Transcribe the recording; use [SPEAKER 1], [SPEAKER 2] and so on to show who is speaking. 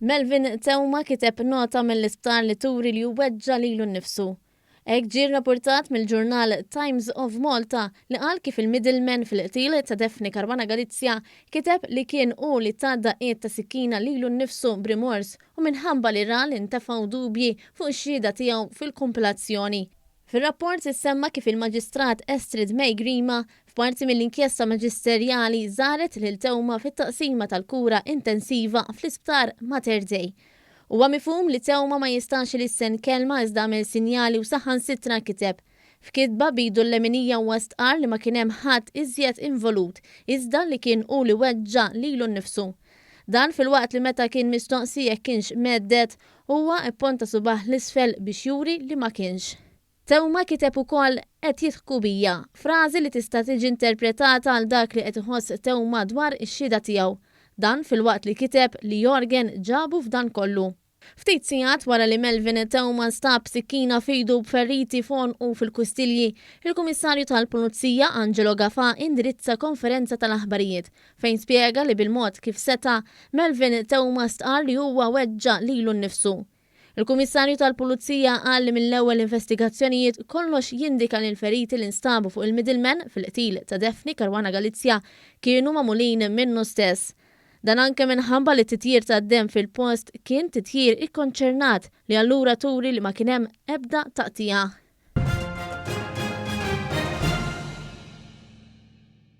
[SPEAKER 1] Melvin Theuma kiteb nota mill-isptar li turi li hu weġġa' lilu nnifsu. Hekk ġie rrappurtat mill-ġurnal Times of Malta li qal kif il-middleman fil-qtil ta' Daphne Caruana Galizia kiteb li kien hu li ta daqqiet ta' sikkina lilu nnifsu b'rimors u minħabba li ra li ntefgħu dubji fuq ix-xhieda tiegħu fil-kumpilazzjoni. Fir-rapport issemma kif il-Maġistrat Estrid May Grima, f'parti mill-inkjesta maġisterjali żaret lil Theuma fit-taqsima tal-kura intensiva fl-Isptar Mater Dei. Huwa mifhum li Theuma ma jistax ilissen kelma iżda għamel sinjali u saħansitra kiteb. F'kitba b'idu l-leminija huwa stqarr li ma kien hemm ħadd iżjed involut, iżda li kien hu li weġġa' lilu nnifsu. Dan filwaqt li meta kien mistoqsi jekk kienx mhedded, huwa pponta subgħah 'l isfel biex juri li ma kienx. Theuma kiteb ukoll Qed jidħku bija, frażi li tista' tiġi interpretata għal dak li qed iħoss Theuma dwar ix-xhieda tiegħu. Dan filwaqt li kiteb li Yorgen ġabu f'dan kollu. Ftit sigħat wara li Melvin Theuma nstab b'sikkina f'idu u b'ferriti f'għonqu u fil-kustilji, il-Kummissarju tal-Pulizija Angelo Gafà indirizza konferenza tal-aħbarijiet fejn spjega li bil-mod kif seta', Melvin Theuma stqarr li huwa weġġa' lilu nnifsu. Il-Kummissarju tal-Pulizija qal li mill-ewwel investigazzjonijiet kollox jindika li l-feriti li nstabu fuq il-middleman fil-qtil ta' Daphne Caruana Galizia kienu magħmulin minnu stess. Dan anke minħabba li t-titjir tad-demm fil-post kien titjir ikkonċernat li allura turi li ma kien hemm ebda taqtigħa.